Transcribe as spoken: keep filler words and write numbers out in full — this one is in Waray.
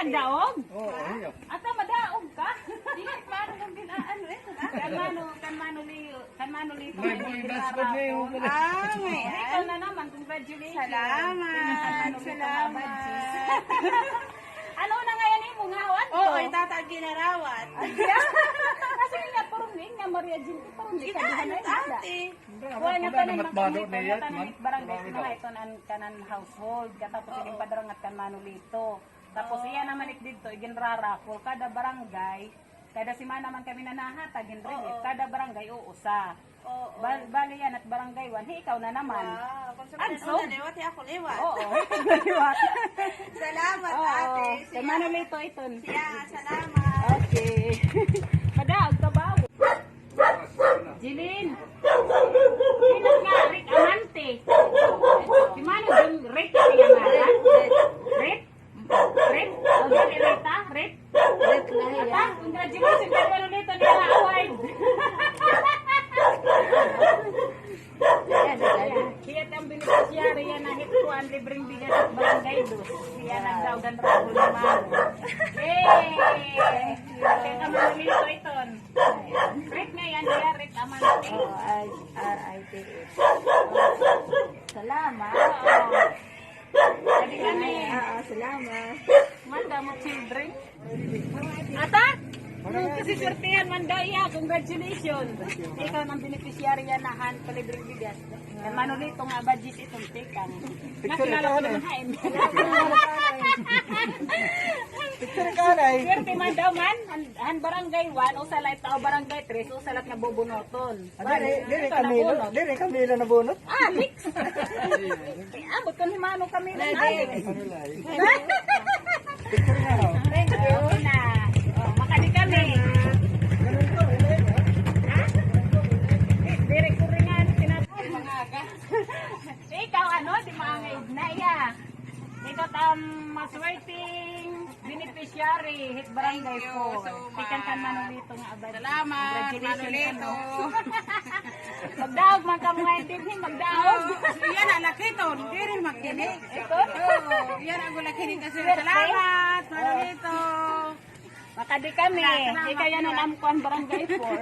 Daog? Oo, iya. Ata madaog ka? Dili, paano kung bin-, ah, ano eh, ha? Kan Mano, kan Mano Leo, kan Mano Lito. May boy best friend na yun. Ah, may ikaw na naman, congratulations. Salamat, salamat. Ano na ngayon yung mga hawan ko? Oo, itata ginarawat. Kasi nga, parang nga, Maria Jean, parang di ka dihan na ate. Wala na tanan matbado niya, barangay, mga ito na kanan household. Katapos yung padrangat kan Mano Lito. Tapos iya naman it didto, iginraraffle. Kada barangay, kada semana man kami nanahatag hin relief. Oo. Kada barangay, uusa. Oo. Bal-, bali yana it barangay one, hi ikaw na naman. Wow. Kung sa una liwat, hi ako liwat. Oo, hi ikaw na liwat. Salamat, ate. Kay Mano Lito iton. Siya, salamat. Okay. Madaog ka ba? Jeline. Sino nga? Rick Amante. Si Mano Jun Rick, siya nga, ha? Rick? Rick? Ang galing, Rita? Rick? Rick na yan. Ata, congratulations, kay Manolito niya na award. Yan, yan. Siya ang beneficiary yan na hit ko ang libreng bigas at barangay dos. Siya nagdaog an raffle ni Mano. Yay! Kay ka Manolito iton. Rick nga yan, siya, Rick Amante. Oo, ay, R I T H. Salamat. Oo. Pwede kami. Oo, salamat. Manda mo children. Ata? Kasi swertihan man daw iya. Congratulations. Ikaw nang beneficiary yan na han palibreng bigas. Kan Manolito nga badges itong tikang. Picture ka na. Picture ka na eh. Swerte man daw man. Han, han barangay one, usa la it tao, barangay three, usa la it nabubunoton. Ah, diri, diri kami, diri kami la nabunot. Alex! Ambot kon hi Mano kami la, Alex. Picture na. Thank you. Okay na. O, makadi kami. Ha? Diri ko rin nga, ano, tinatawag. Ikaw, ano, di maangay na iya. Ikaw tam maswerteng beneficiary hit barangay four. Tikang kan Manolito nga abad. Salamat, Manolito. Magdaog man kamo nga, hindi magdaog. Iya na, laki to. Diri magkini. Ito? Oo, iya na, laki ni kasi. Salamat, Manolito. Makadi kami. Ikaw yan an amkuan barangay four.